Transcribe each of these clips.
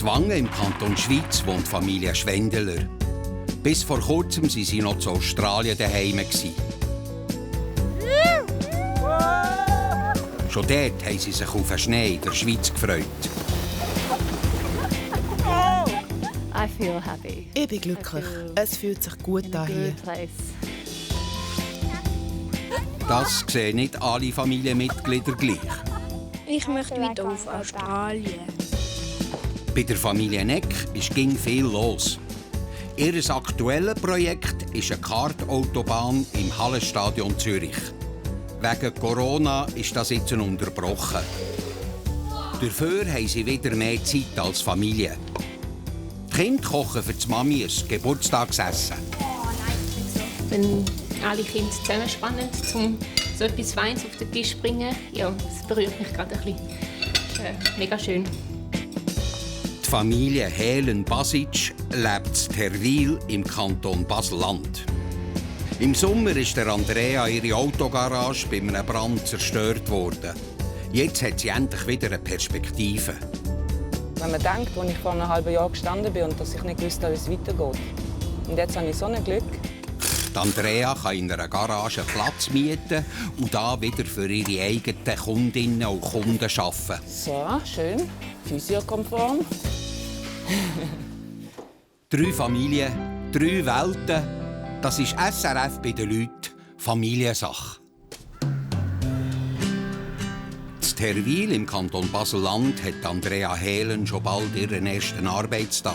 Wangen im Kanton Schweiz wohnt die Familie Schwendeler. Bis vor kurzem waren sie noch zu Australien daheim. Schon dort haben sie sich auf den Schnee in der Schweiz gefreut. I feel happy. Ich bin glücklich. Es fühlt sich gut an hier. Das sehen nicht alle Familienmitglieder gleich. Ich möchte wieder auf Australien. Bei der Familie Neck ist ging viel los. Ihr aktuelles Projekt ist eine Kartautobahn im Hallenstadion Zürich. Wegen Corona ist das jetzt unterbrochen. Dafür haben sie wieder mehr Zeit als Familie. Die Kinder kochen für die Mami ein Geburtstagsessen. Wenn alle Kinder zusammenspannen, um so etwas Feines auf den Tisch zu bringen, ja, das berührt mich gerade ein bisschen. Das ist mega schön. Die Familie Helen-Basic lebt in Terwil im Kanton Basel-Land. Im Sommer ist der Andrea ihre Autogarage bei einem Brand zerstört worden. Jetzt hat sie endlich wieder eine Perspektive. Wenn man denkt, als ich vor einem halben Jahr gestanden bin und dass ich nicht wusste, wie es weitergeht. Und jetzt habe ich so ein Glück. Die Andrea kann in einer Garage Platz mieten und da wieder für ihre eigenen Kundinnen und Kunden arbeiten. So, schön. Physiokonform. 3 Familien, 3 Welten. Das ist SRF bei den Leuten Familiensache. In Terwil im Kanton Basel-Land hat Andrea Helen schon bald ihren ersten Arbeitstag.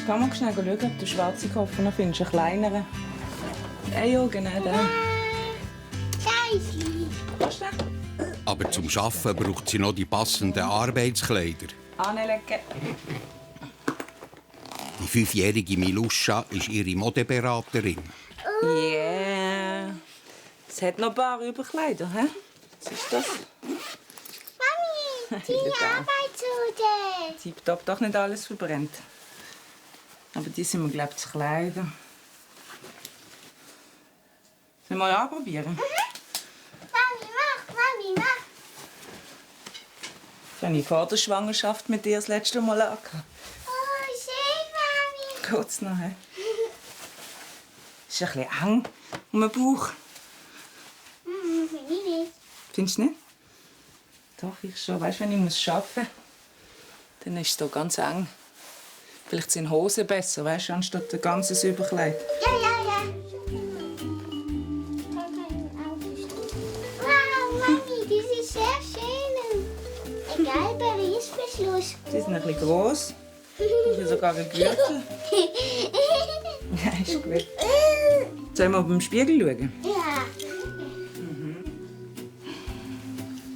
Kann man schnell schauen, ob du schwarze Koffer noch findest, einen kleineren. Ja, genau den. Scheissli. Kannst du den? Aber zum Arbeiten braucht sie noch die passenden Arbeitskleider. Anlegen. Die 5-jährige Miluscha ist ihre Modeberaterin. Yeah. Es hat noch ein paar Überkleider, hä? Was ist das? Mami, deine Arbeitshose. Tipptopp, doch nicht alles verbrennt. Aber die sind mir, glaube ich, zu Kleider. Sollen wir mal anprobieren? Mami, mach. Das habe ich vor der Schwangerschaft mit dir das letzte Mal angehabt. Oh, schön, Mami. Geht's noch, hä? Ist ein bisschen eng um den Bauch. Finde ich nicht. Findest du nicht? Doch, ich schon. Weißt du, wenn ich arbeiten muss, dann ist es hier ganz eng. Vielleicht sind Hosen besser, weißt du, anstatt ein ganzes Überkleid. Ja. Wow, Mami, das ist sehr schön. Ein gelber Reißverschluss. Sie sind ein bisschen gross. Ich habe sogar einen Gürtel. Ja, ist gut. Sollen wir beim Spiegel schauen? Ja.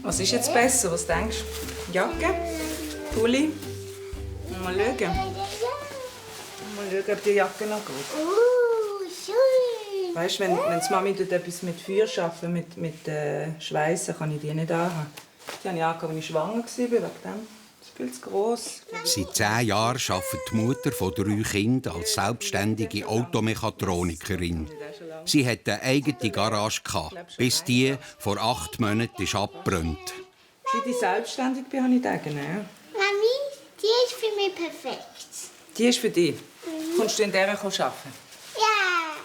Was ist jetzt besser? Was denkst du? Jacke? Pulli? Mal schauen. Mal schauen, ob die Jacke noch geht. Schön. Weißt du, wenn die Mami etwas mit Feuer arbeiten, mit Schweissen, kann ich die nicht anhaben. Die habe ich angehabt, als ich schwanger war, wegen dem. Das ist viel zu gross. Seit 10 Jahren arbeitet die Mutter von 3 Kindern als selbstständige Automechatronikerin. Sie hatte eine eigene Garage, bis die vor 8 Monaten abgebrannt. Seit ich selbstständig bin, habe ich die eigene. Mami, die ist für mich perfekt. Die ist für dich. Kommst du in dieser arbeiten? Ja.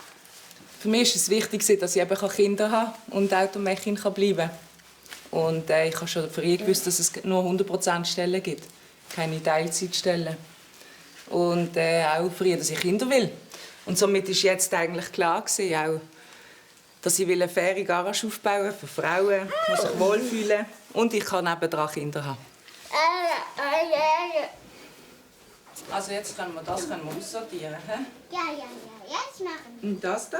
Für mich war es wichtig, dass ich eben Kinder habe und Automechin bleiben kann. Und ich habe schon früh gewusst, dass es nur 100% Stellen gibt. Keine Teilzeitstellen. Und auch früh, dass ich Kinder will. Und somit war jetzt eigentlich klar, auch, dass ich eine faire Garage aufbauen will für Frauen, die sich wohlfühlen. Und ich kann nebenan Kinder haben. Also jetzt können wir das aussortieren. Ja, jetzt machen. Und das da?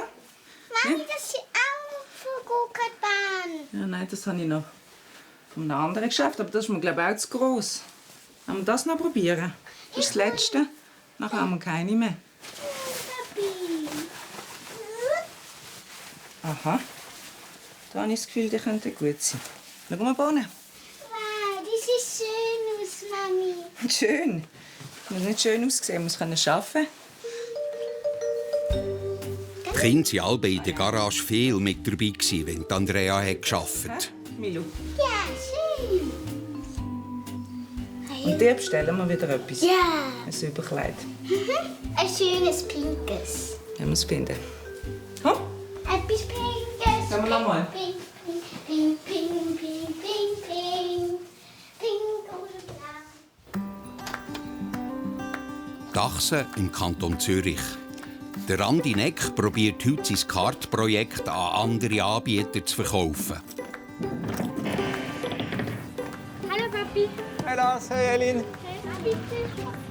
Mami, das ist auch für Gurkenbahn. Ja, nein, das habe ich noch von einem anderen Geschäft, aber das ist mir, glaube ich, auch zu gross. Wollen wir das noch probieren? Das ist das Letzte. Nachher haben wir keine mehr. Aha. Da habe ich das Gefühl, die könnten gut sein. Schauen wir Bohnen. Wow, das sieht schön aus, Mami. Schön. Muss nicht schön aussehen, muss arbeiten. Die Kinder waren alle in der Garage viel mit dabei, wenn Andrea gearbeitet hat. Milu. Ja, schön. Und dir bestellen wir wieder etwas. Ja. Ein Überkleid. Ein schönes Pinkes. Ja, muss finden. Komm. Etwas Pinkes. Sagen wir noch mal. Pink, pink, pink, pink, pink, pink, pink. Pink oder blau. Dachsen im Kanton Zürich. Der Andi Neck probiert heute sein Kartprojekt an andere Anbieter zu verkaufen. Hallo Papi. Hey Lars, hey Elin. Hey, bitte.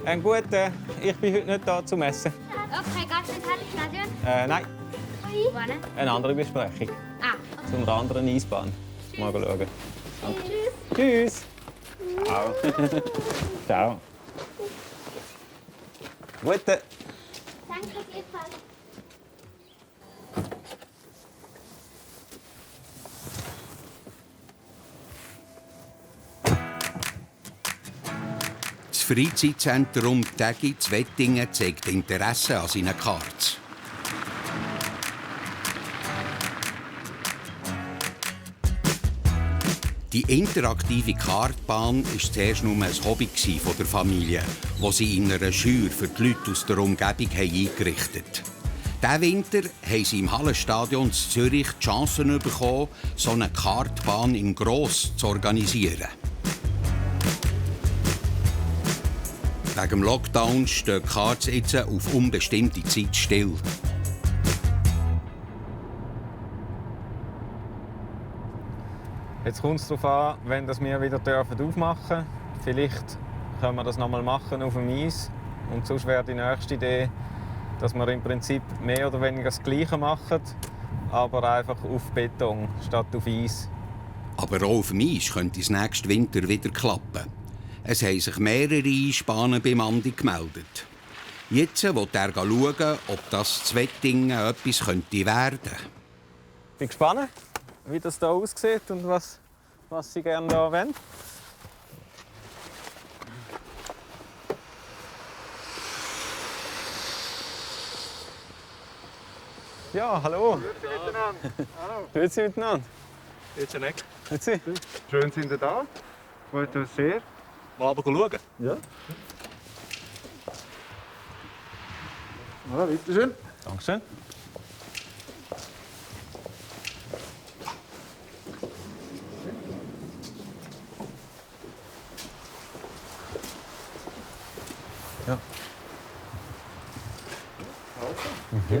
Einen guten. Ich bin heute nicht da zum Essen. Okay, gehst du ins Hallenstadion? Nein, Wann? eine andere Besprechung. Zu einer anderen Eisbahn. Mal schauen. Tschüss. Ciao. Ciao. Gute. Danke vielmals. Das Freizeitzentrum Tägi zu Wettingen zeigt Interesse an seinen Karts. Die interaktive Kartbahn war zuerst nur ein Hobby der Familie, das sie in einer Schür für die Leute aus der Umgebung eingerichtet haben. Diesen Winter haben sie im Hallenstadion in Zürich die Chance bekommen, so eine Kartbahn in Gross zu organisieren. Wegen dem Lockdown stehen die Karts jetzt auf unbestimmte Zeit still. Jetzt kommt es darauf an, wenn wir wieder aufmachen dürfen. Vielleicht können wir das noch mal machen auf dem Eis. Und sonst wäre die nächste Idee, dass wir im Prinzip mehr oder weniger das Gleiche machen, aber einfach auf Beton statt auf Eis. Aber auch auf dem Eis könnte es nächsten Winter wieder klappen. Es haben sich mehrere Eisbahnen beim Andi gemeldet. Jetzt will er schauen, ob das zu Wettingen etwas könnte werden. Ich bin gespannt, wie das hier aussieht und was Sie gerne hier wollen. Ja, hallo. Grüezi miteinander. Hallo. Grüezi miteinander. Jetzt Neck. Grüezi. Schön sind ihr da. Freut uns sehr. Mal aber schauen. Ja. Ja, bitteschön. Dankeschön. Ja. Ja,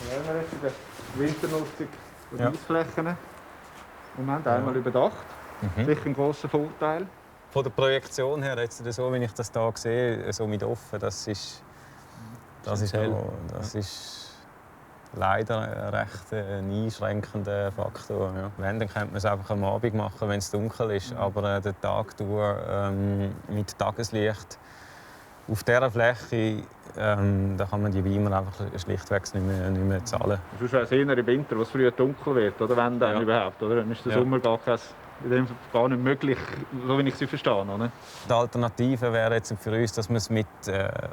wir haben jetzt in der Winternutzung der Eisflächen im Moment einmal überdacht. Sicher ein grosser Vorteil. Von der Projektion her, jetzt so, wie ich das hier sehe, so mit offen, das ist leider ein recht einschränkender Faktor. Ja. Wenn, dann könnte man es einfach am Abend machen, wenn es dunkel ist. Aber den Tag durch mit Tageslicht auf dieser Fläche, da kann man die Beamer einfach schlichtweg nicht mehr zahlen. Sonst wäre es eher im Winter, wo es früher dunkel wird, oder? Wenn dann überhaupt. Oder? Dann ist der Sommer gar nicht möglich, so wie ich sie verstehe. Oder? Die Alternative wäre jetzt für uns, dass man es mit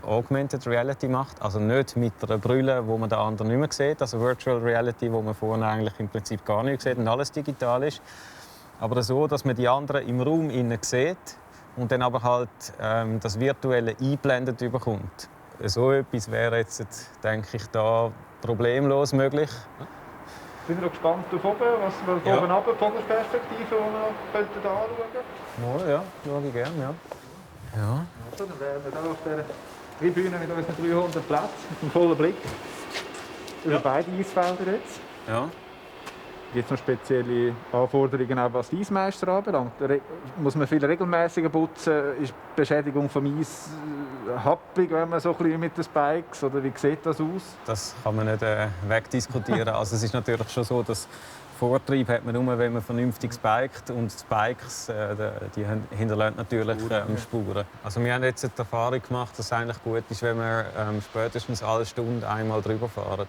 Augmented Reality macht. Also nicht mit einer Brille, wo man den anderen nicht mehr sieht. Also Virtual Reality, wo man vorne eigentlich im Prinzip gar nicht sieht und alles digital ist. Aber so, dass man die anderen im Raum innen sieht und dann aber halt das Virtuelle eingeblendet bekommt. So etwas wäre jetzt, denke ich, da problemlos möglich. Ich bin noch gespannt auf oben, was wir oben runter, von der Perspektive, die wir anschauen könnten. Ja, schaue ich gerne, ja. Also, dann wären wir hier auf der Tribüne mit unseren 300 Plätzen, mit einem vollen Blick über beide Eisfelder jetzt. Ja. Gibt es noch spezielle Anforderungen, auch was die Eismeister anbelangt? Muss man viel regelmäßiger putzen? Ist die Beschädigung vom Eis happig, wenn man so ein bisschen mit den Spikes? Oder wie sieht das aus? Das kann man nicht wegdiskutieren. Also es ist natürlich schon so, dass Vortrieb hat man nur, wenn man vernünftig spiked. Und Spikes die hinterlassen natürlich Spuren. Also wir haben jetzt die Erfahrung gemacht, dass es eigentlich gut ist, wenn wir spätestens alle Stunde einmal drüber fahren.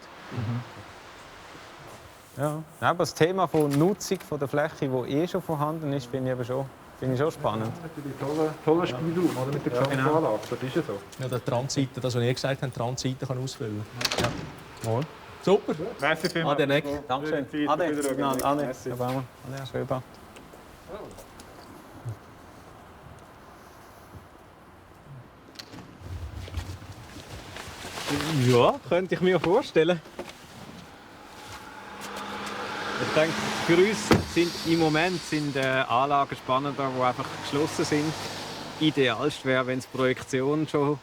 Ja. Aber das Thema von Nutzung der Fläche, die schon vorhanden ist, finde ich schon spannend. Natürlich toller Spielraum oder? Mit der Gesamtanlage, das ist ja so. Ja, der Transseite, das, was ihr gesagt habt, Transseite kann ausfüllen. Ja. Wohl. Super. Merci vielmals. Ade, Neck. Dankeschön. Ade. Ade. Herr Baumann. Ade, Herr Schwöber. Ja, könnte ich mir vorstellen. Ich denke, für uns sind im Moment Anlagen spannender, die einfach geschlossen sind. Idealst wäre, wenn sie Projektionen schon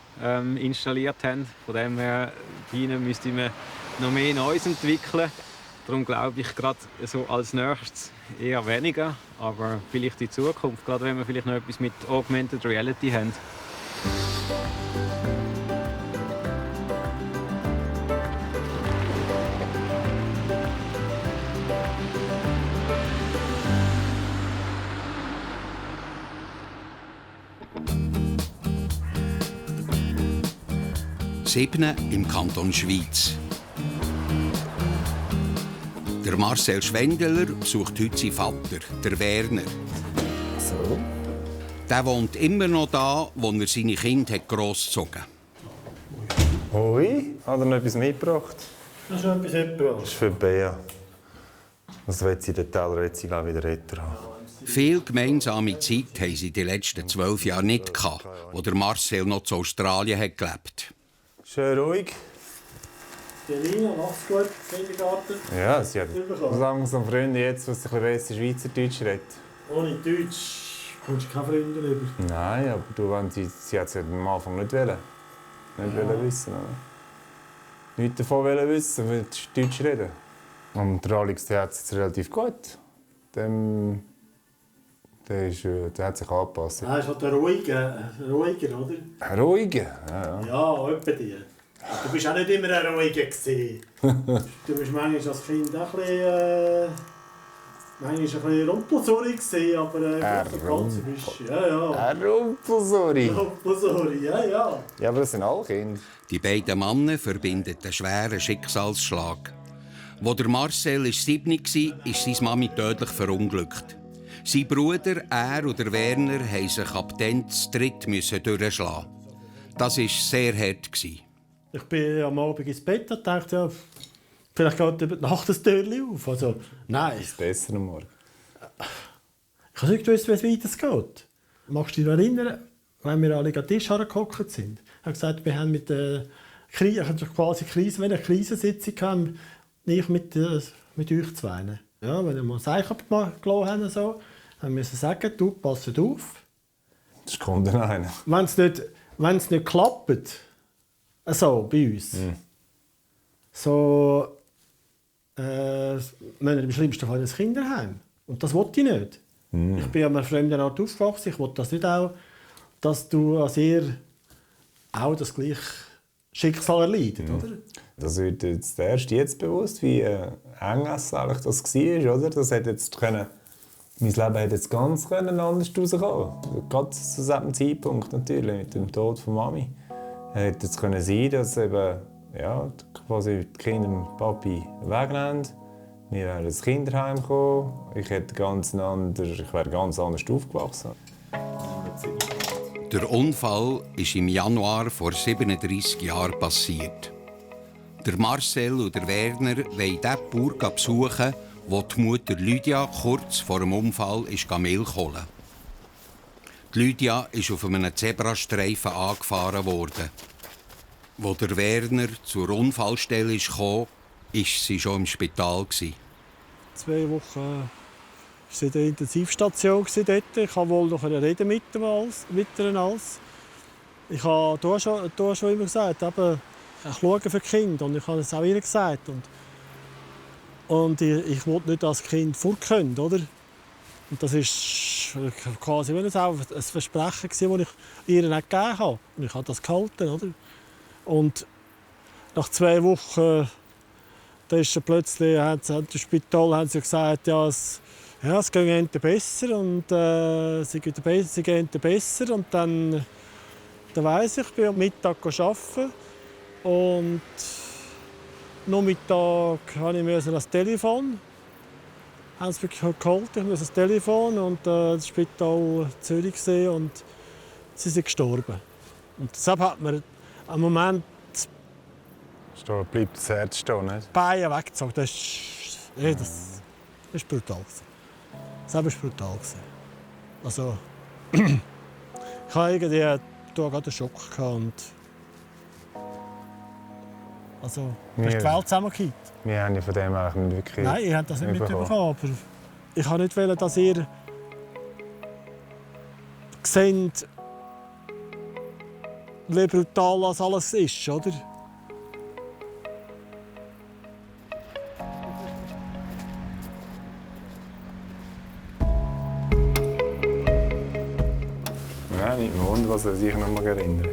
installiert haben. Von dem her müsste man noch mehr Neues entwickeln. Darum glaube ich, gerade so als nächstes eher weniger, aber vielleicht in Zukunft, gerade wenn wir vielleicht noch etwas mit Augmented Reality haben. Siebne im Kanton Schwyz. Der Marcel Schwendeler besucht heute seinen Vater, der Werner. So. Der wohnt immer noch da, wo er seine Kinder großgezogen hat. Hoi, hat er noch etwas mitgebracht? Das ist schon etwas mitgebracht. Das ist für Bea. Das will sie den Teller jetzt wieder retten haben. Viel gemeinsame Zeit haben sie die letzten 12 Jahre nicht gehabt, wo der Marcel noch zu Australien hat gelebt. Schön ruhig. Die Lina, macht's gut, Kindergarten. Ja, sie hat langsam Freunde jetzt, die ein bisschen besser Schweizerdeutsch redet. Ohne Deutsch kommst du keine Freunde über. Nein, aber sie hat es am Anfang nicht wollen. Nicht wissen. Oder? Nicht davon wissen, weil sie Deutsch reden. Und der Alex, der hat es jetzt relativ gut. Der hat sich angepasst. Er ist halt ein ruhiger, oder? Ein ruhiger? Ja. Ja, etwa die. Du bist auch nicht immer ein ruhiger gewesen. Du bist manchmal als Kind auch ein bisschen Rumpelsori gewesen, aber Ein Rumpelsori? Rumpelsori, ja. Ja, aber das sind alle Kinder. Die beiden Männer verbinden einen schweren Schicksalsschlag. Wo der Marcel 7 war, ist seine Mami tödlich verunglückt. Sein Bruder, er und der Werner mussten sich ab dann zu dritt durchschlagen. Das war sehr hart. Ich bin am Abend ins Bett und dachte, ja, vielleicht geht über die Nacht das Türchen auf. Also, nein. Ist besser am Morgen. Ich habe nicht gewusst, wie es weitergeht. Magst du dich noch erinnern, wenn wir alle an den Tisch hergehockt sind? Ich habe gesagt, wir haben mit eine Krisensitzung haben, nicht mit euch zwei. Ja, wenn wir mal ein Eichen gelassen haben, so, dann müssen wir sagen, du, passt auf. Das kommt dann einer. Wenn es nicht klappt, also bei uns, so müssen wir im schlimmsten Fall ins Kinderheim. Und das wollte ich nicht. Ich bin an einer fremden Art aufgewachsen. Ich wollte das nicht auch, dass du als ihr auch das gleiche Schicksal erleidet, oder? Das wird jetzt erst jetzt bewusst, wie eng das war, oder? Das hätte jetzt können, mein Leben hätte jetzt ganz anders rauskommen. Gerade zu diesem Zeitpunkt natürlich, mit dem Tod von Mami. Hätte es können sein, dass eben, ja, quasi die Kinder dem Papi wegnehmen. Wir wären ins Kinderheim gekommen. Ich wäre ganz anders aufgewachsen. Der Unfall ist im Januar vor 37 Jahren passiert. Der Marcel und der Werner wollen den Bauer besuchen, wo die Mutter Lydia kurz vor dem Unfall Milch holen. Die Lydia ist auf einem Zebrastreifen angefahren worden. Als der Werner zur Unfallstelle kam, war sie schon im Spital. 2 Wochen war sie in der Intensivstation dort. Ich wollte wohl noch reden mit ihr als. Ich habe hier schon immer gesagt, eben, ich schaue für die Kinder. Und ich habe es auch ihr gesagt. Und ich wollte nicht als Kind fortkommen, oder? Und das war quasi auch ein Versprechen, das ich ihr nicht gegeben habe. Und ich habe das gehalten, oder? Und nach 2 Wochen da ist plötzlich im Spital haben sie gesagt, es geht besser und sie gehen besser. Und dann weiss ich bin am Mittag arbeiten und Nachmittag musste ich das Telefon. Haben sie mich geholt, ich musste das Telefon und das Spital Zürich gesehen und sie sind gestorben. Und deshalb hat man einen Moment Bleibt das Herz stehen, nicht? die Beine weggezogen. Das war brutal. Das war brutal. Also, ich hatte gerade einen Schock und Also, da ist die Welt zusammengekippt. Wir haben ja von dem eigentlich nicht wirklich... Nein, ihr habt das nicht mitbekommen, aber ich wollte nicht, dass ihr seht, wie brutal das alles ist, oder? Ja, nicht mehr Wunder, was er sich noch mal erinnert.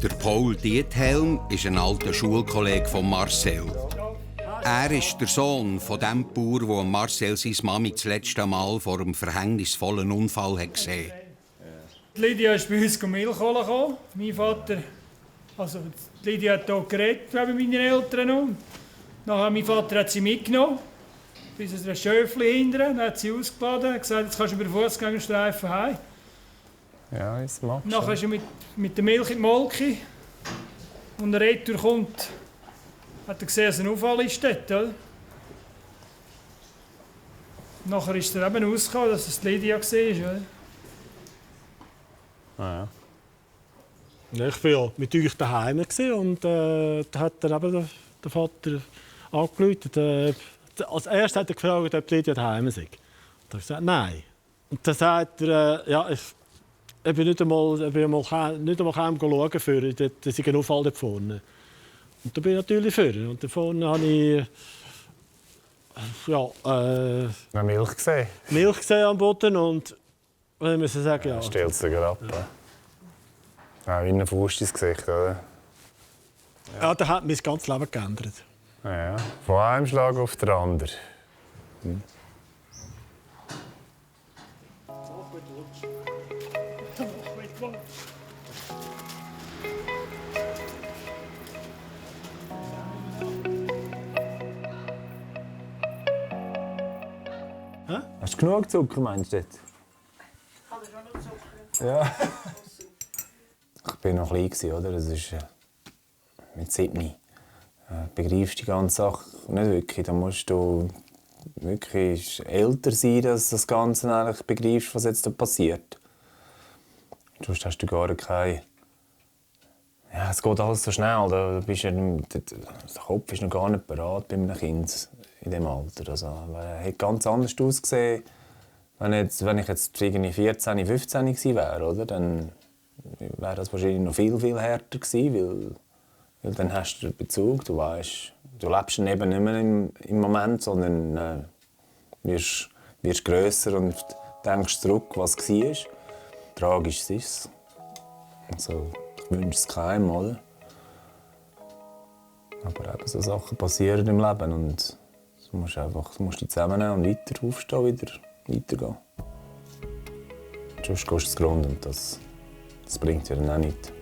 Der Paul Diethelm ist ein alter Schulkollege von Marcel. Er ist der Sohn von dem Bauer, der Marcel seine Mami das letzte Mal vor einem verhängnisvollen Unfall gesehen hat. Lydia ist bei uns Milch holen. Mein Vater, also Lydia hat hier geredet mit meinen Eltern noch. Nachher mein Vater hat sie mitgenommen, bis es ein Schöfli hinten, dann hat sie ausgeladen, hat gesagt, jetzt kannst du über den Fußgängerstreifen heim. Ja, das machst du. Nachher ist er mit der Milch in die Molke und der Retour kommt, hat er gesehen, dass ein Unfall ist dort, oder? Nachher ist er eben rausgekommen, dass es Lydia war, oder? Ja. Ja, ich war ja mit euch daheim und da hat dann eben der Vater angerufen. Als erstes hat er gefragt, ob Lydia daheim sei. Da habe ich gesagt, nein. Und dann sagt er, ja, ich bin nicht einmal schauen, für da ist ein Unfall dort vorne. Und da bin ich natürlich für. Und da vorne habe ich Milch gesehen. Milch gesehen am Boden und ich muss sagen, ja. Stellt es dir gerade ab. Ja, wie eine Faust ins Gesicht, oder? Ja, da hat mein ganzes Leben geändert. Ja, von einem Schlag auf den anderen. Hast du genug Zucker, meinst du jetzt? Ja. Ich war noch klein, oder? Das ist mit 7. Begreifst die ganze Sache nicht wirklich. Da musst du wirklich älter sein, dass das Ganze eigentlich begreifst, was jetzt da passiert. Sonst hast du gar keine... Ja, es geht alles so schnell. Der Kopf ist noch gar nicht bereit bei einem Kind in diesem Alter. Also, es hätte ganz anders ausgesehen, wenn ich jetzt irgendwie 14, 15 gewesen wäre, oder? Dann wäre das wahrscheinlich noch viel, viel härter gewesen, weil dann hast du den Bezug, du weißt, du lebst eben nicht mehr im Moment, sondern wirst grösser und denkst zurück, was war. Tragisch ist es. Also, ich wünsche es keinem, oder? Aber eben so Sachen passieren im Leben und du musst dich zusammennehmen und weiter aufstehen, weitergehen. Sonst gehst du zugrunde und das bringt dir dann auch nichts.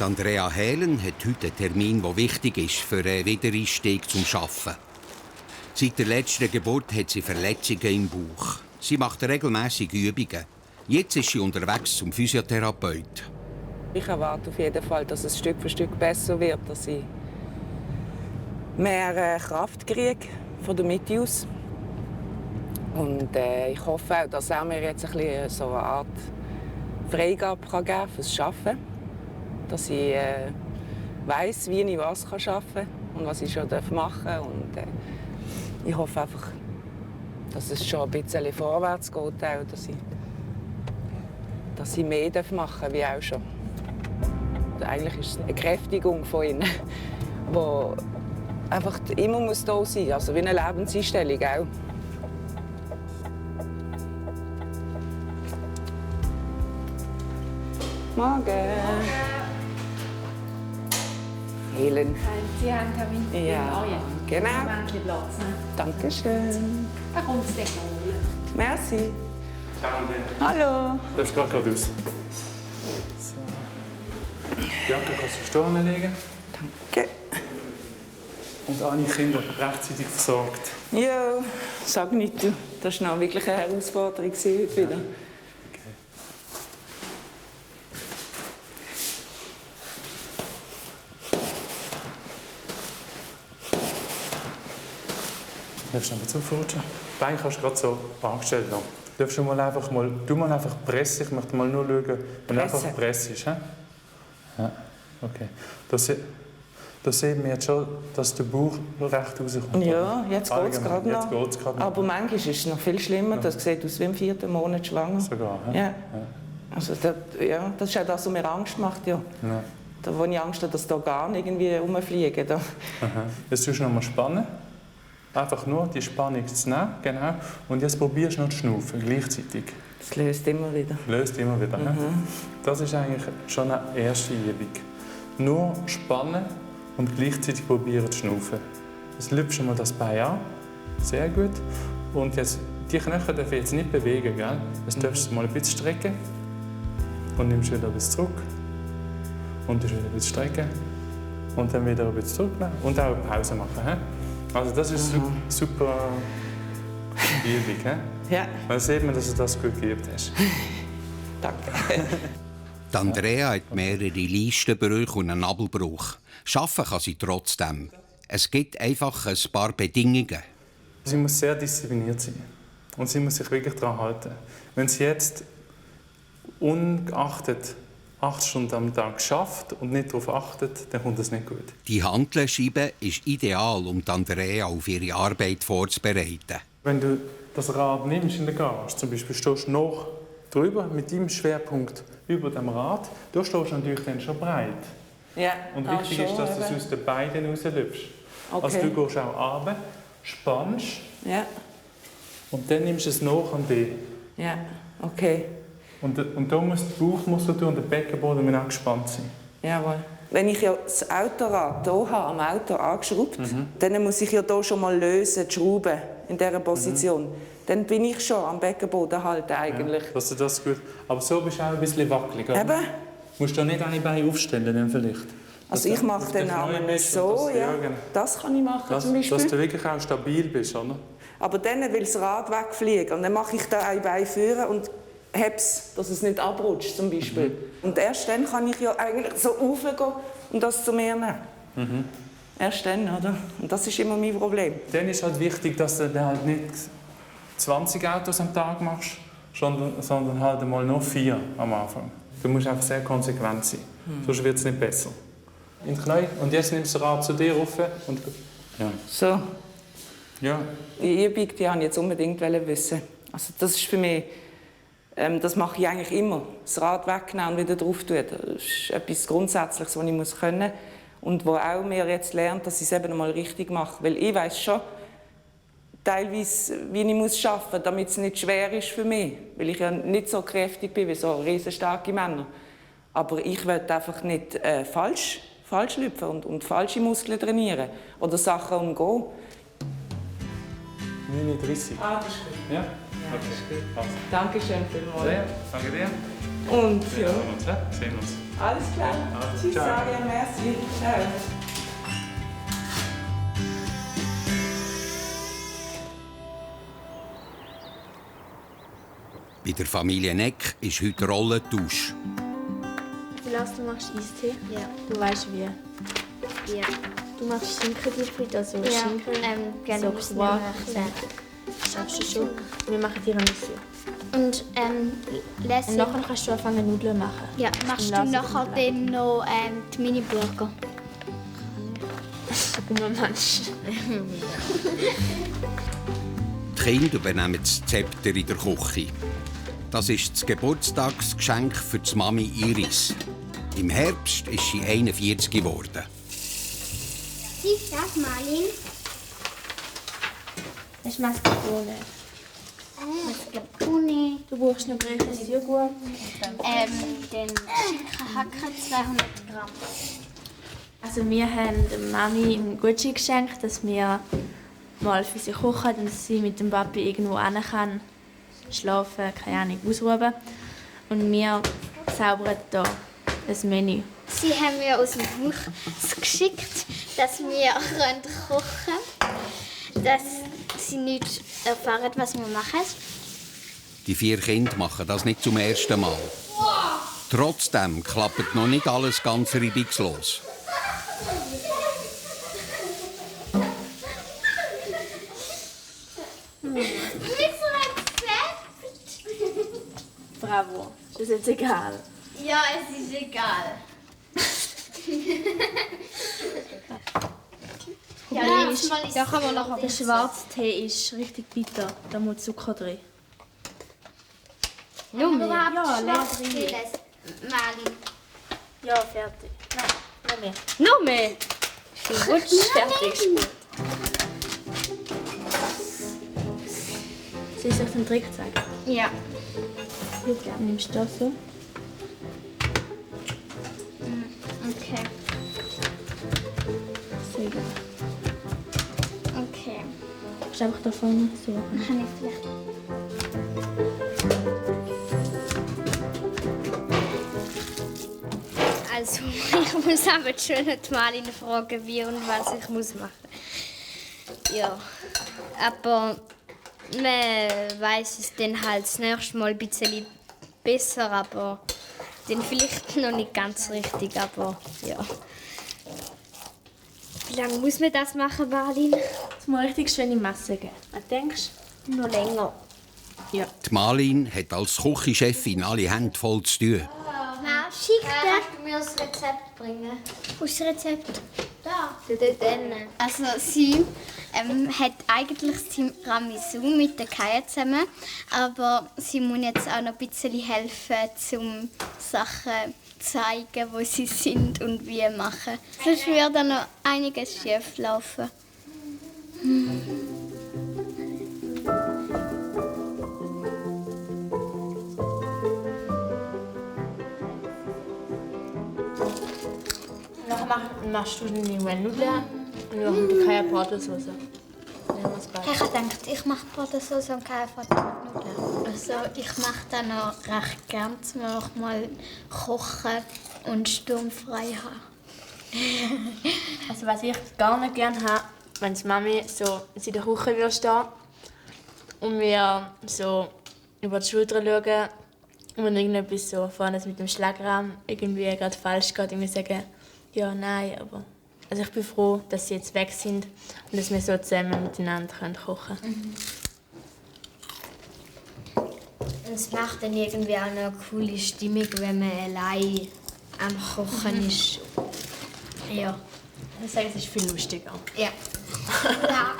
Andrea Hälen hat heute einen Termin, der wichtig ist für einen Wiedereinstieg zum Arbeiten. Seit der letzten Geburt hat sie Verletzungen im Bauch. Sie macht regelmäßig Übungen. Jetzt ist sie unterwegs zum Physiotherapeut. Ich erwarte auf jeden Fall, dass es Stück für Stück besser wird, dass ich mehr Kraft kriege von der Mitte aus. Und ich hoffe auch, dass er mir jetzt ein bisschen so eine Art Freigabe geben kann fürs Arbeiten. Dass ich weiss, wie ich was arbeiten kann und was ich schon machen darf. Und ich hoffe einfach, dass es schon ein bisschen vorwärts geht, auch, dass ich mehr machen darf, wie auch schon. Eigentlich ist es eine Kräftigung von ihnen, die einfach immer da sein muss, also wie eine Lebenseinstellung auch. Morgen. Helen. Sie haben Termin? Ja, genau. Ein Platz. Dankeschön. Da kommt es dann holen. Merci. Ciao. Hallo. Das geht gerade aus. So. Bianca, kannst du Stuhl legen? Danke. Und alle Kinder rechtzeitig versorgt. Ja, sag nicht du. Das war noch wirklich eine Herausforderung heute wieder. Darfst du noch zurutschen? Die Beine kannst du gerade so angestellt lassen. Darfst du mal einfach pressen. Ich möchte mal nur schauen, wenn du einfach presst. Ja, okay. Da sehen wir jetzt schon, dass der Bauch recht rauskommt. Ja, jetzt geht es gerade noch. Aber manchmal ist es noch viel schlimmer. Das sieht aus wie im 4. Monat schwanger. Sogar, ja. Also das ist auch das, was mir Angst macht. Ja. Ja. Da, wo ich Angst habe, dass da gar nicht irgendwie rumfliegen. Da. Jetzt tust du noch mal spannen. Einfach nur die Spannung zu nehmen. Genau. Und jetzt probierst du noch zu schnaufen, gleichzeitig. Das löst immer wieder. Das ist eigentlich schon eine erste Übung. Nur spannen und gleichzeitig probieren zu schnaufen. Jetzt lüpfst du mal das Bein an. Sehr gut. Und jetzt, die Knöchel dürfen jetzt nicht bewegen. Gell? Jetzt darfst du mal ein bisschen strecken. Und nimmst wieder ein bisschen zurück. Und dann wieder ein bisschen strecken. Und dann wieder ein bisschen zurücknehmen. Und auch eine Pause machen. He? Also das ist eine super Übung. He? Ja. Dann sieht man, dass du das gut geübt hast. Danke. Die Andrea hat mehrere Leistenbrüche und einen Nabelbruch. Arbeiten kann sie trotzdem. Es gibt einfach ein paar Bedingungen. Sie muss sehr diszipliniert sein. Und sie muss sich wirklich daran halten. Wenn sie jetzt ungeachtet 8 Stunden am Tag schafft und nicht darauf achtet, dann kommt das nicht gut. Die Hantelscheibe ist ideal, um die Andrea auf ihre Arbeit vorzubereiten. Wenn du das Rad nimmst in der Garage, zum Beispiel stehst du noch drüber mit deinem Schwerpunkt über dem Rad, da stehst du natürlich dann schon breit. Ja. Und wichtig ist, dass du es aus den Beinen rauslöpfst. Okay. Also du gehst auch runter, spannst und dann nimmst du es nach an dich. Ja, okay. Und da muss die Bauchmuskulatur und der Beckenboden auch gespannt sein. Jawohl. Wenn ich ja das Autorad hier habe, am Auto angeschraubt, dann muss ich ja hier schon mal lösen, die Schrauben in dieser Position. Dann bin ich schon am Beckenboden halt eigentlich. Ja, dass du das gut. Aber so bist du auch ein bisschen wackelig. Oder? Eben. Musst du nicht eine Beine aufstellen, dann vielleicht. Also ich mache den Namen so, ja. Das kann ich machen zum Beispiel. Dass du wirklich auch stabil bist, oder? Aber dann will das Rad wegfliegen und dann mache ich da ein Bein führen und heb's, dass es nicht abrutscht zum Beispiel. Und erst dann kann ich ja eigentlich so raufgehen und das zu mir nehmen. Erst dann, oder? Und das ist immer mein Problem. Dann ist halt wichtig, dass du halt nicht 20 Autos am Tag machst, sondern halt einmal nur 4 am Anfang. Du musst einfach sehr konsequent sein, sonst wird es nicht besser. In die Knie und jetzt nimmst du das Rad zu dir rauf und ja. So. Ja. Die Übung, die wollte ich jetzt unbedingt wissen. Also das ist für mich, das mache ich eigentlich immer. Das Rad wegnehmen und wieder drauf tun. Das ist etwas Grundsätzliches, was ich können muss. Und wo auch mir jetzt lernt, dass ich es eben mal richtig mache. Weil ich weiss schon, teilweise, wie ich arbeiten muss, damit es nicht schwer ist für mich. Weil ich ja nicht so kräftig bin wie so riesenstarke Männer. Aber ich will einfach nicht falsch lüpfen und falsche Muskeln trainieren oder Sachen umgehen. 39. Ah, das ist gut. Ja? Ja, das ist gut. Also. Dankeschön vielmals. Sehr, danke dir. Und ja. Sehen uns. Alles klar. Also, Tschüss, ciao. Aria, merci. Ciao. Bei der Familie Neck ist heute Rollentausch. Lass, du machst Eistee? Ja. Du weißt wie? Ja. Du machst Schinken-Tiefrit, also Ja, Schinken, gerne so muss ich Quark. machen. Das schaffst du schon. Und wir machen Tiramisu. Und Und nachher kannst du anfangen Nudeln machen. Ja, machst du Lass nachher es dann noch die Mini-Burger? Guter Mensch. Die Kinder übernehmen das Zepter in der Küche. Das ist das Geburtstagsgeschenk für die Mami Iris. Im Herbst ist sie 41 geworden. Siehst du das, Marlin? Das ist Mascarpone. Mascarpone. Du brauchst noch griechisch Joghurt. Den Schinkenhacker 200 Gramm. Also wir haben der Mami einen Gutschein geschenkt, dass wir mal für sie kochen und sie mit dem Papi irgendwo hin kann. Schlafen, keine Ahnung, ausruhen. Und wir zaubern hier ein Menü. Sie haben mir aus dem Buch geschickt, dass wir kochen können, dass sie nicht erfahren, was wir machen. Die 4 Kinder machen das nicht zum ersten Mal. Trotzdem klappt noch nicht alles ganz reibungslos. Bravo. Ist das jetzt egal? Ja, es ist egal. Ja, da kann man noch. Der schwarze Tee ist richtig bitter. Da muss Zucker drin. Nur mehr? Ja, leer drin. Mali. Ja, fertig. Nein, noch mehr. Noch mehr? Gut, fertig, ist gut. Soll ich euch den Trick zeigen? Ja. Gut, nimmst du das so? Okay. Sehr gut. Okay. Kannst du einfach da vorne so machen? Kann ich vielleicht... Also, ich muss aber schon nicht mal fragen, wie und was ich muss machen. Ja, aber man weiß es dann halt das nächste Mal ein bisschen besser, aber dann vielleicht noch nicht ganz richtig, aber ja. Wie lange muss man das machen, Marlin? Es muss richtig schöne Masse geben. Was denkst du? Noch länger. Ja. Die Marlin hat als Küchenchefin alle Hände voll zu tun. Kannst du mir das Rezept bringen? Wo ist das Rezept? Da. Dort drinnen. Also sie hat eigentlich das Tiramisu mit der Kaya zusammen, aber sie muss jetzt auch noch ein bisschen helfen, um Sachen zu zeigen, wo sie sind und wie machen. Sonst würde dann noch einiges schief laufen. Machst du die Nudeln und noch die Kaya-Portosauce. Ich habe gedacht, ich mache Portosauce und keine Nudeln. Also ich mache das noch recht gerne, um mal kochen und sturmfrei haben. Also was ich gar nicht gerne habe, wenn die Mami so in der Küche würde stehen und wir so über die Schulter schauen und wenn irgendetwas so vorne mit dem Schlagrahmen irgendwie gerade falsch geht und wir sagen, ja, nein, aber also ich bin froh, dass sie jetzt weg sind und dass wir so zusammen miteinander kochen können. Und es macht dann irgendwie auch noch eine coole Stimmung, wenn man allein am Kochen ist. Ja. Ich sage, es ist viel lustiger. Ja. Ja.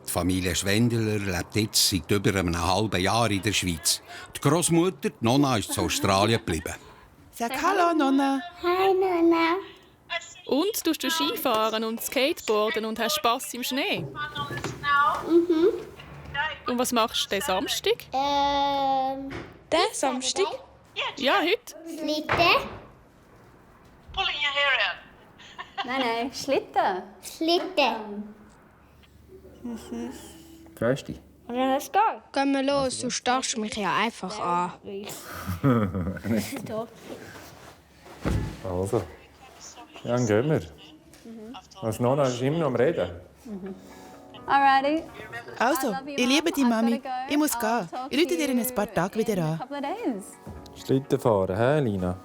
Die Familie Schwendeler lebt jetzt seit über einem halben Jahr in der Schweiz. Die Großmutter, die Nonna, ist in Australien geblieben. Sag Hallo, Nonna. Hi, Nonna. Und tust du Skifahren und Skateboarden und hast Spass im Schnee? Mhm. Und was machst du den Samstag? Den Samstag? Ja, heute. Schlitten. Pulling your hair out. Nein, Schlitten. Schlitten. Freust du dich? Ja, let's go. Gehen wir los, du starrst mich ja einfach an. Also, dann gehen wir. Als Nonna ist immer noch am Reden. Alrighty. Also, ich liebe die Mami. Ich muss gehen. Ich rufe dir in ein paar Tagen wieder an. Schlitten fahren, hä, Lina?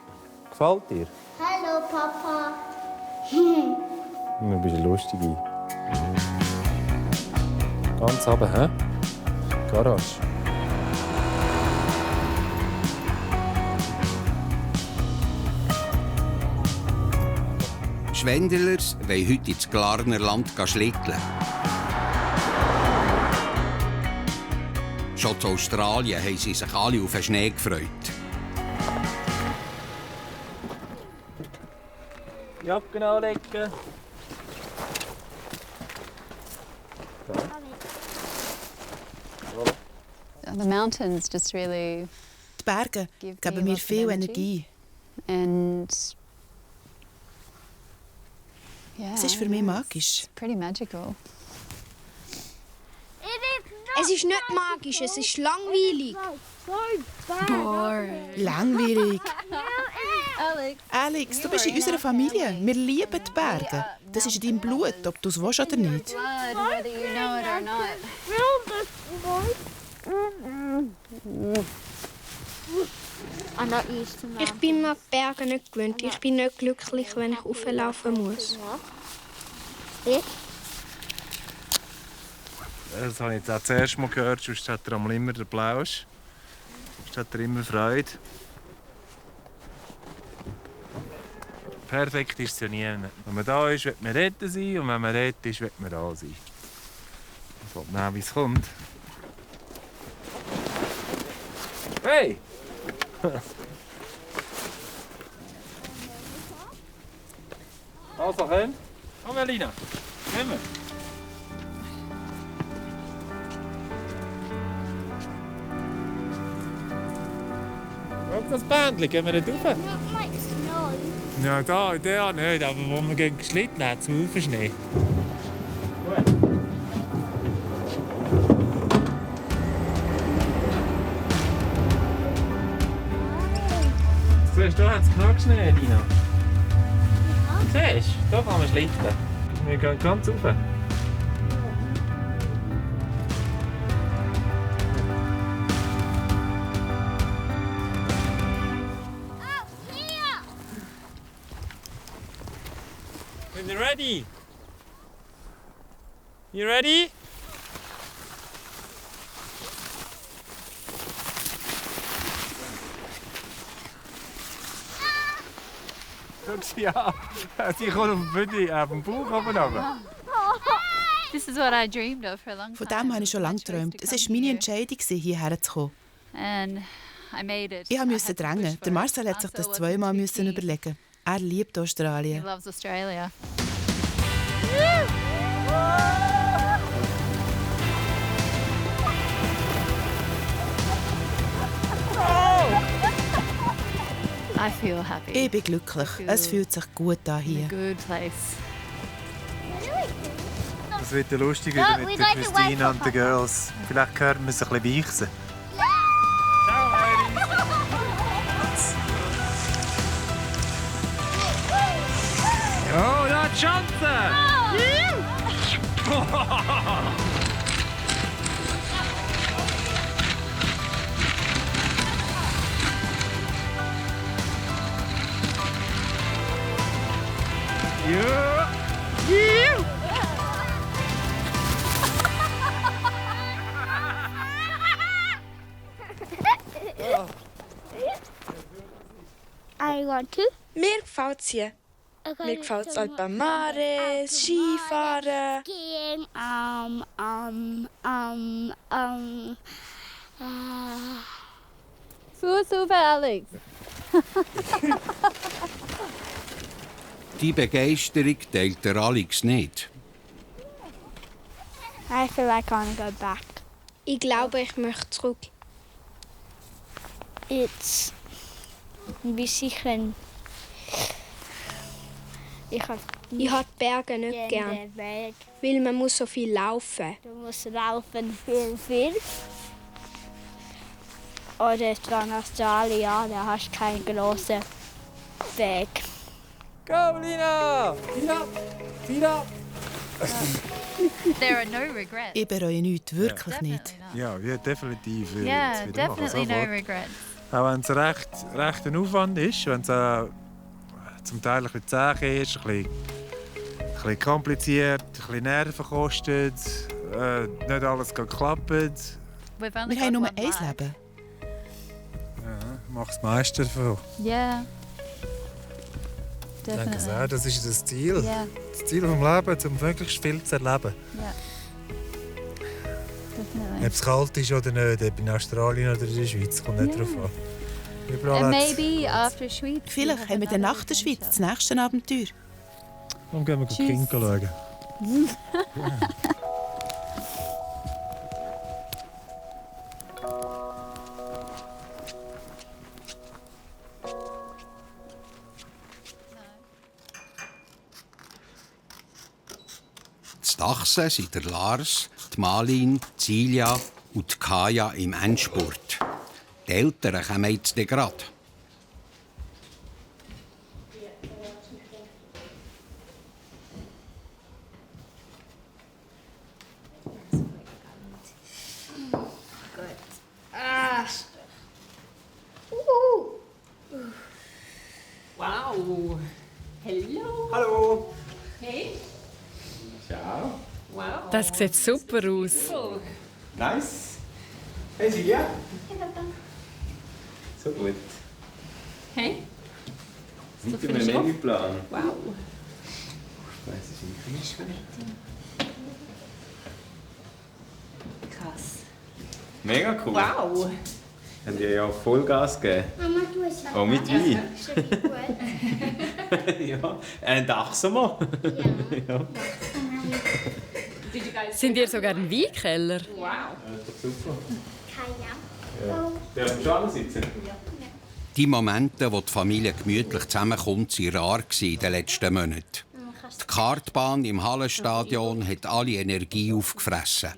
Gefällt dir? Hallo, Papa. Du bist eine Lustige. Ganz runter, hä? Garage. Schwendelers wollen heute ins Glarnerland schlitteln. Schon in Australien haben sie sich alle auf den Schnee gefreut. Jacken anlegen. The mountains just really Die Berge geben mir viel Energie. and yeah, Es ist für mich magisch. it's pretty magical. Es ist nicht magisch, es ist langweilig. Langweilig. Alex, du bist in unserer Familie. Wir lieben die Berge. Das ist in deinem Blut, ob du es willst oder nicht. Whether you know it or or not. Ich bin mir Berge nicht gewöhnt. Ich bin nicht glücklich, wenn ich rauflaufen muss. Das habe ich jetzt auch das erste Mal gehört, sonst hat er einmal immer den Plausch. Sonst hat er immer Freude. Perfekt ist es ja nie. Wenn man da ist, wird man dort sein und wenn man dort ist, wird man da sein. Das kommt dann, wie es kommt. Hey! Also, komm. Komm, Elina. Komm. Das Bändchen, gehen wir nicht rauf? Ja, da nicht, aber wo wir gegen geschlitten haben, zum Uferschnee. Siehst du, da hat es genug Schnee, Dina. Siehst du, da kann man schlitten. Wir gehen ganz rauf. Are you ready? You ready? Schau sie an. Sie kommt auf den Bauch runter. This is what I dreamed of for a long time. Von dem habe ich schon lange geträumt. Es war meine Entscheidung, hierher zu kommen. And I made it. Ich musste drängen. Der Marcel hat sich das zweimal überlegen. Er liebt Australien. He loves Australia. I feel happy. Ich bin glücklich. Es fühlt sich gut an hier. Good place. Das wird ja lustig wieder mit der Christina und den Girls. Vielleicht hören wir es ein bisschen weichsen. Oh, ja, die Chance! Ja! I want to. Mir gefällt es hier. Mir gefällt es Alpamares, Skifahren. Skiing, Fuß auf, Alex. Die Begeisterung teilt der Alex nicht. I feel like I want to go back. Ich glaube, ich möchte zurück. It's ein bisschen. Ich habe die Berge nicht gern, weil man muss so viel laufen. Du musst laufen viel. Oder in Australien, da hast du keinen großen Weg. Go, Lina! Tina! There are no regrets. Ich bereue nichts, wirklich nicht. Ja, definitiv. Yeah, definitely no regrets. Auch wenn es recht ein Aufwand ist, wenn es zum Teil ein bisschen zäh ist, ein bisschen kompliziert, ein bisschen Nerven kostet, nicht alles klappt. Wir haben nur ein Leben. Ja, mach das meiste davon. Yeah. Ich denke Definitely. auch, das ist das Ziel. Yeah. Das Ziel des Lebens, um möglichst viel zu erleben. Yeah. Definitely. Ob es kalt ist oder nicht, ob in Australien oder in der Schweiz, kommt nicht drauf an. Überall And hat's- maybe after Schweiz. Vielleicht haben wir dann nach der Schweiz das nächste Abenteuer. Dann gehen wir Tschüss. Kinder schauen. Die Dachse sind der Lars, die Malin, die Silja und die Kaja im Endspurt. Die Eltern kommen jetzt gerade. Das sieht super aus. Nice. Hey Silja. So gut. Hey. Mit dem Menüplan. Wow. Ich weiss, es ist ein Kreis. Krass. Mega cool. Wow. Haben die ja Vollgas gegeben. Mama, du hast Auch mit Wein. Ist das gut? Ja, ein Dachsommer. Ja. Sind ihr sogar ein Weinkeller? Wow. Das ist doch super. Keine Ja. Dürfen wir schon alle sitzen? Die Momente, wo die Familie gemütlich zusammenkommt, waren rar in den letzten Monaten. Die Kartbahn im Hallenstadion hat alle Energie aufgefressen.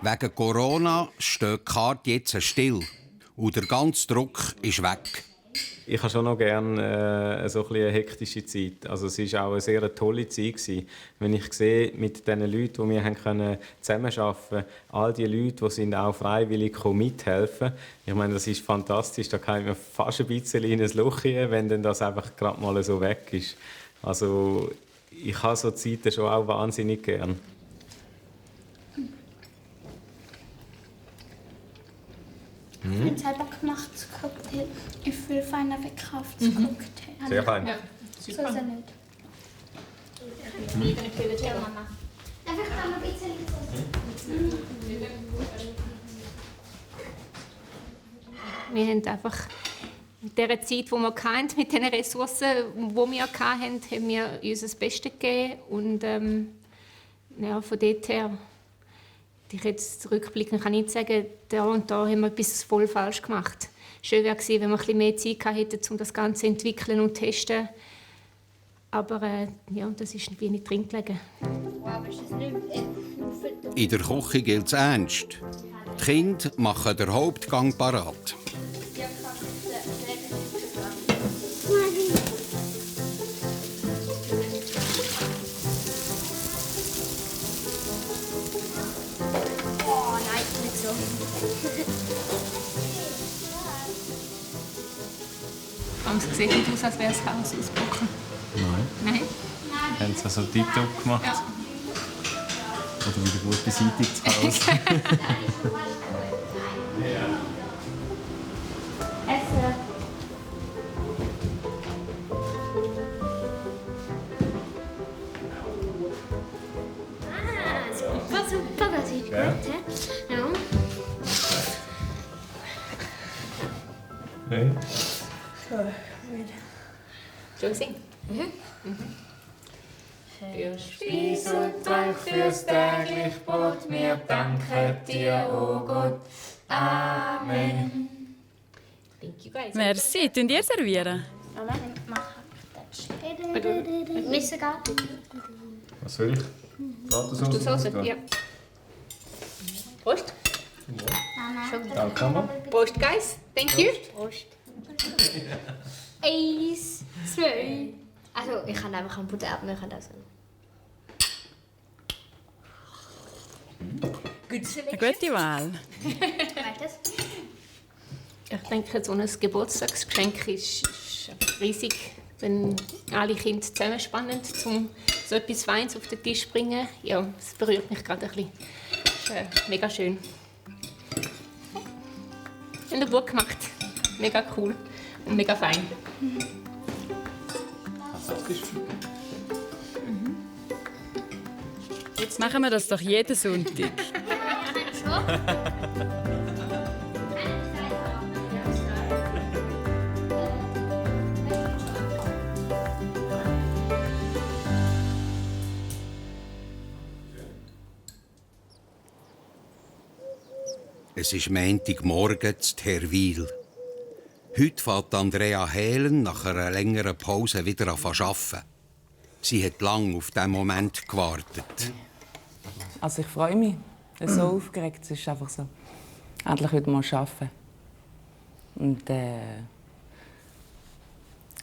Wegen Corona steht die Karte jetzt still und der ganze Druck ist weg. Ich habe schon noch gerne so eine hektische Zeit. Also es war auch eine sehr tolle Zeit. Wenn ich sehe, mit den Leuten, die wir zusammenarbeiten konnten, all die Leute, die auch freiwillig mithelfen. Ich meine, das ist fantastisch. Da kann ich mir fast ein bisschen in ein Loch gehen, wenn dann das einfach gerade mal so weg ist. Also ich habe so Zeiten schon auch wahnsinnig gern. Ich habe selber gemachtes Cocktail. Ich fühle feiner weggekrauftes Cocktail. Sehr fein. Ja, so ist er nicht. Ja, Mama. Einfach noch ein bisschen. Wir haben einfach mit der Zeit, die wir hatten, mit den Ressourcen, die wir hatten, haben wir uns das Beste gegeben. Und ja, von dort her, ich jetzt zurückblicken kann nicht sagen, da und da haben wir etwas voll falsch gemacht. Schön wäre gewesen, wenn wir ein bisschen mehr Zeit hätten, um das Ganze zu entwickeln und zu testen. Aber ja, das ist wie nicht drin gelegen. In der Küche gilt es ernst. Die Kinder machen den Hauptgang parat. Oh nein, nicht so. Es sieht nicht aus, als wäre das Haus ausgebrochen. Nein. Nein? Haben sie also tiptop gemacht? Ja. Oder wieder gut beseitigt zu Hause? Essen. Super, super, das sieht gut aus. Ja. Hey. Josie? Für Speis und Trank, fürs täglich Brot, wir danken dir, o Gott. Amen. Thank you guys. Merci. Könnt ihr servieren? Mama, mach das. Wissen gar nicht. Was will ich? Du Soße? Ja. Prost. Danke, Mama. Prost, guys. Thank you. Prost. 1, 2. Also, ich kann einfach einen Butter abmachen. Also. Eine gute Wahl. Ich denke, so ein Geburtstagsgeschenk ist riesig, wenn alle Kinder zusammenspannen, um so etwas Feines auf den Tisch zu bringen. Ja, das berührt mich gerade ein bisschen. Das ist mega schön. Haben wir gut gemacht. Mega cool und mega fein. Jetzt machen wir das doch jeden Sonntag. Es ist Montagmorgen zu Terwil. Heute fährt Andrea Helen nach einer längeren Pause wieder an zu arbeiten. Sie hat lange auf diesen Moment gewartet. Also ich freue mich. Ich bin so aufgeregt. Es ist einfach so. Endlich wieder mal arbeiten. Und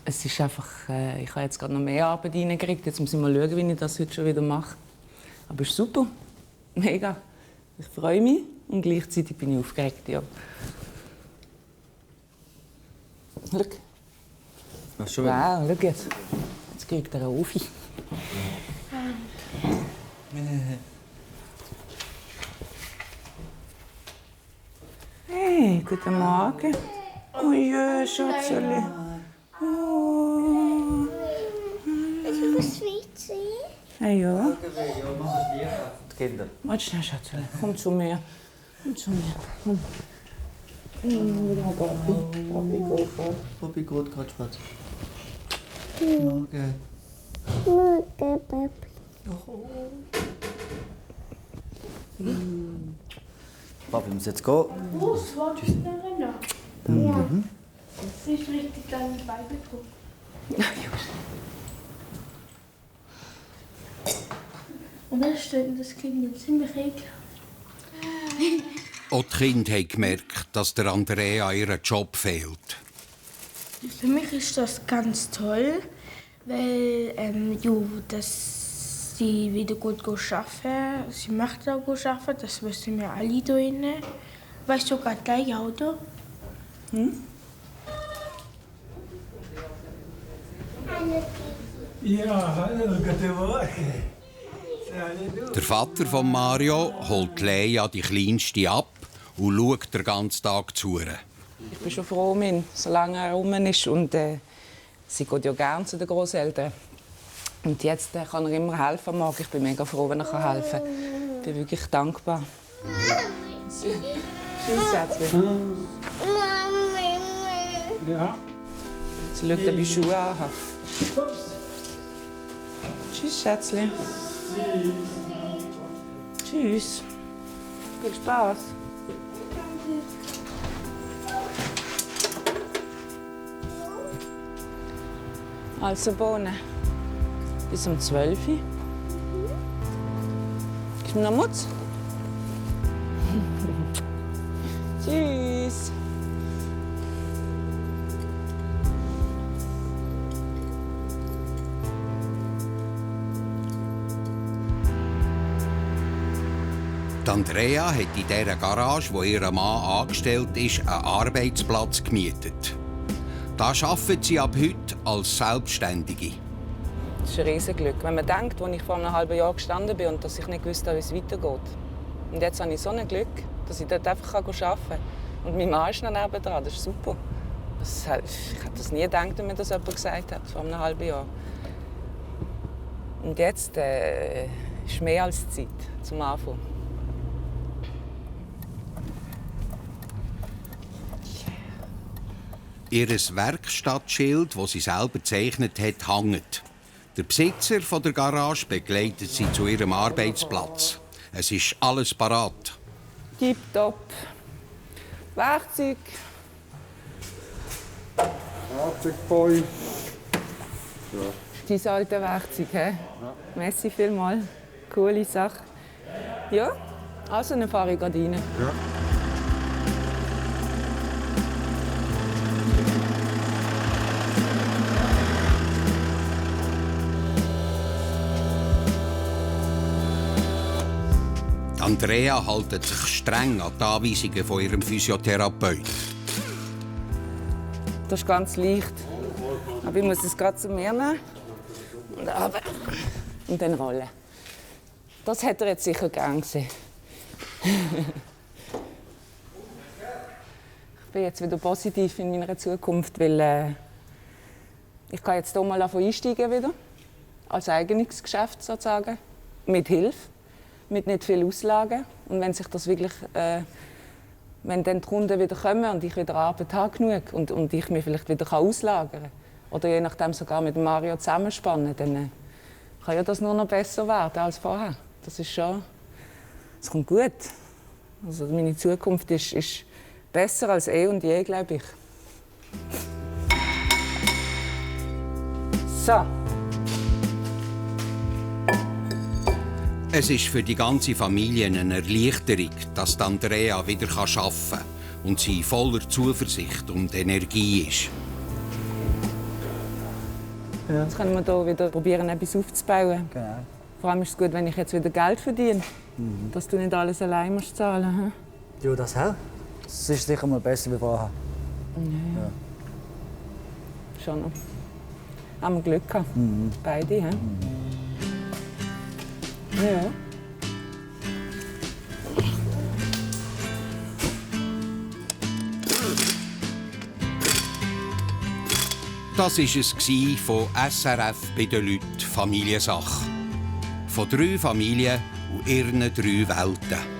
es ist einfach... ich habe jetzt gerade noch mehr Arbeit reingekriegt. Jetzt muss ich mal schauen, wie ich das heute schon wieder mache. Aber es ist super. Mega. Ich freue mich und gleichzeitig bin ich aufgeregt, ja. Schau. Schon wow, schau jetzt. Jetzt kriegt er einen Ofi. Guten Morgen. Oh ja, Schatzeli. Oh. Ist das Schweizer? Ja. Die Kinder. Warte schnell, Schatzeli. Komm zu mir. Komm zu mir. Komm. Papi geht gerade Spatz. Morgen. Morgen, Papi. Papi muss jetzt gehen. Was war das denn noch? Ja. Das ist richtig lange beibekommen. Und dann steht das Kind jetzt ziemlich ekelhaft. Auch die Kinder haben gemerkt, dass der Andrea ihren Job fehlt. Für mich ist das ganz toll, weil dass sie wieder gut arbeiten. Sie möchte auch gut arbeiten, das wissen wir alle hier drin. Weißt du sogar gleich Auto? Ja, hallo, guten Morgen. Der Vater von Mario holt Lea, die Kleinste, ab und schaut den ganzen Tag zu ihr. Ich bin schon froh, solange er rum ist. Und sie geht ja gerne zu den Großeltern. Und jetzt kann er immer helfen. Marc. Ich bin mega froh, wenn er helfen kann. Ich bin wirklich dankbar. Tschüss, Schätzchen. Ja. Sie schaut, ob ich Schuhe anhabe. Tschüss, Schätzchen. Tschüss. Viel Spaß. Also Bohnen. Bis um 12 Uhr. Gibst du mir noch Mutz? Tschüss. Die Andrea hat in dieser Garage, wo ihr Mann angestellt ist, einen Arbeitsplatz gemietet. Da arbeitet sie ab heute als Selbstständige. Das ist ein Riesenglück. Wenn man denkt, als ich vor einem halben Jahr gestanden bin und dass ich nicht wusste, wie es weitergeht. Und jetzt habe ich so ein Glück, dass ich dort einfach arbeiten kann. Und mein Mann ist noch nebendran. Das ist super. Ich hätte das nie gedacht, wenn mir das jemand gesagt hat, vor einem halben Jahr. Und jetzt ist mehr als Zeit zum Anfang. Ihr Werkstattschild, das sie selber gezeichnet hat, hängt. Der Besitzer der Garage begleitet sie zu ihrem Arbeitsplatz. Es ist alles parat. Tipptopp. Werkzeug. Werkzeugboy. Ja. Dein alte Werkzeug, hä? Ja. Merci vielmals. Coole Sache. Ja, also dann fahre ich gerade rein. Ja. Andrea hält sich streng an die Anweisungen von ihrem Physiotherapeut. Das ist ganz leicht. Aber ich muss es gerade zu mir nehmen. Und runter. Und dann rollen. Das hat er jetzt sicher gern gesehen. Ich bin jetzt wieder positiv in meiner Zukunft, weil ich kann jetzt hier mal einsteigen wieder. Als eigenes Geschäft sozusagen. Mit Hilfe. Mit nicht viel Auslagen. Und wenn sich das wirklich, wenn dann die Kunden wieder kommen und ich wieder Arbeit habe genug und ich mich vielleicht wieder auslagern kann oder je nachdem sogar mit Mario zusammenspannen, dann kann ja das nur noch besser werden als vorher. Das ist schon, es kommt gut. Also meine Zukunft ist besser als und je, glaube ich. So. Es ist für die ganze Familie eine Erleichterung, dass Andrea wieder arbeiten kann und sie voller Zuversicht und Energie ist. Ja. Jetzt können wir hier wieder probieren, etwas aufzubauen. Genau. Vor allem ist es gut, wenn ich jetzt wieder Geld verdiene, dass du nicht alles allein musst zahlen musst. Ja, das auch. Das ist sicher mal besser wie vorher. Ja. Schon noch. Haben wir Glück gehabt. Beide, he? Ja. Das war es von SRF bei den Leuten Familiensache. Von 3 Familien und ihren 3 Welten.